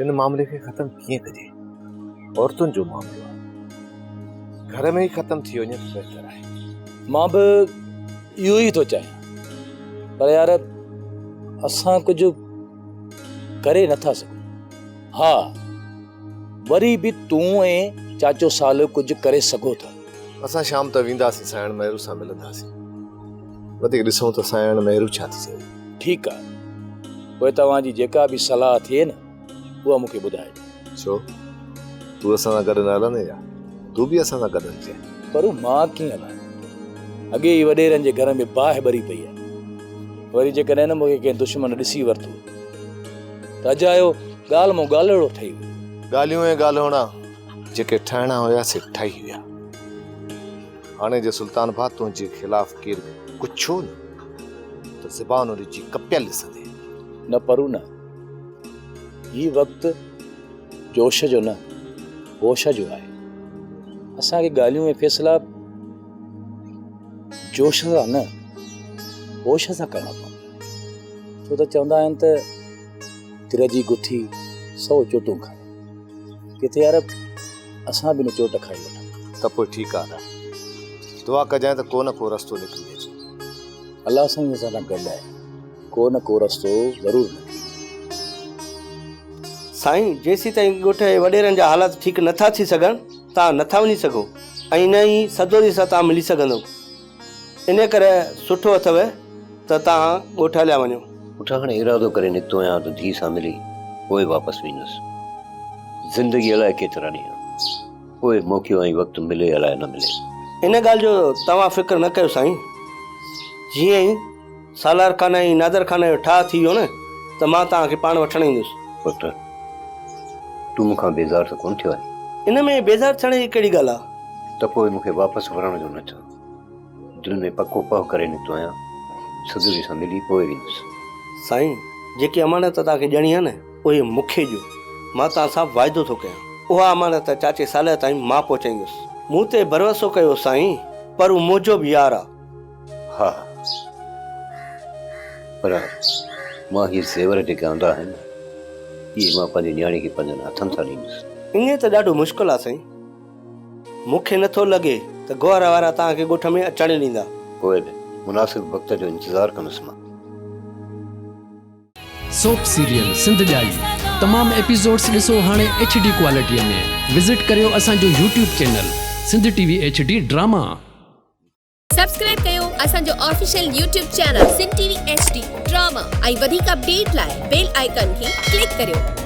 ان معاملي کي ختم ڪيئن ڪجي؟ عورتن جو معاملو آهي. گهر ۾ ئي ختم ٿي وڃي ته بهتر آهي. مان به اهو ئي ٿو چاهيان پر يار اسان ڪجهه ڪري نٿا سگهون. ها وري به تون ۽ چاچو صالح ڪجهه ڪري سگهو ٿا. اسان شام ته وينداسين سانئڻ مهرو سان ملنداسين. وڌيڪ ڏسون ته سانئڻ مهرو ڇا ٿي چوي. ٺيڪ آ پوء توهان جي جيڪا به صلاح ٿئي نه اها مون کي ٻڌائجو. ڇو؟ تون اسان سان گڏ نه هلندين ڇا؟ تون به اسان سان گڏ هلجانء. پر مان ڪيئن هلان؟ اڳي ئي وڏيرن جي گهر ۾ باهه ٻري پئي آهي. وري جيڪڏهن نه مون کي ڪنهن دشمن ڏسي ورتو ته اجايو ڳالهه مون ڳالهڙو ٺهي ويو. ڳالهيون ۽ ڳالهوڻا جيڪي ٺهڻا هيا سي ٺهي ويا. هاڻي جي سلطان ڀاء تنهنجي خلاف ڪير ڪڇيو نه ته زبان ان جي ڪپيل ڏسندين. نه پرو نه. هي وقت جوش جو نه هوش جو آهي. اسان کي ڳالهيون ۽ فيصلا جوش سان نه هوش سان ڪرڻا پوندا. ڇو ته چوندا آهن ته تر جي گٿي سو چوٽون کائي. ڪٿي يار اسان به نه چوٽ کائي وٺون. ته پوء ٺيڪ آ ادا. دعا ڪجانء ته ڪو نه ڪو رستو نڪري اچي. الله سائين اسان سان گڏ آهي. ڪو نه ڪو رستو ضرور نڪري. سائين جيسيتائين ڳوٺ جي وڏيرن جا حالات ٺيڪ نه ٿا ٿي سگهن توهان نه ٿا وڃي سگهو ۽ نه ئي سدوري سان توهان ملي سگهندؤ. انهيء ڪري سٺو اٿئو ته توهان ڳوٺ هليا وڃو. پٽ هاڻي ارادو ڪري نڪتو آهيان ته ڌيء سان ملي پوء واپس ويندس. زندگي الائي ڪيترا ڏينهن پوء موقعو ۽ وقت ملي الائي نه ملي. ان ڳالهه جو توهان فڪر نه ڪيو سائين. جيئن ئي سالار خان ۽ نادر خان جو ٺاهه ٿي ويو نه ته مان توهان کي پاڻ وٺڻ ايندس. پٽ تون مون کان بيزار ته ڪونه ٿيو آهين؟ ان ۾ بيزار ٿيڻ جي ڪهڙي ڳالهه آهي؟ ته پوء مون کي واپس ورڻ جو نه چئو. دل ۾ پڪو پهه ڪري نڪتو آهيان، سدوري سان ملي پوء ويندس. سائين، جيڪي امانت توهان کي ڏيڻي آهي نه، اهي مون کي ڏيو. مان توهان سان واعدو ٿو ڪيان. اها امانت چاچي صالح تائين مان پهچائيندس. مون تي ڀروسو ڪيو سائين، پر هو منهنجو به يار آ. ها، پر مان هي زيور جيڪي آندا آهن نه، اهي مان پنهنجي نياڻي کي پنهنجن هٿن سان ڏيندس. ائين ته ڏاڍو مشڪل آ سائين. مون کي نٿو لڳي ته گوهر وارا توهان کي ڳوٺ ۾ اچڻ ڏيندا. پوء به مناسب وقت جو انتظار ڪندس مان. سوپ سيريل سنڌ ڄائي تمام ايپيسوڊس ڏسو هاڻي ايڇ ڊي ڪوالٽي ۾ وزٽ ڪريو اسان جو YouTube channel Sindh T V H D drama. Subscribe ڪيو اسان جو official YouTube channel Sindh T V H D drama ۽ وڌيڪ اپڊيٽ لاء بيل آئيڪان کي ڪلڪ ڪريو.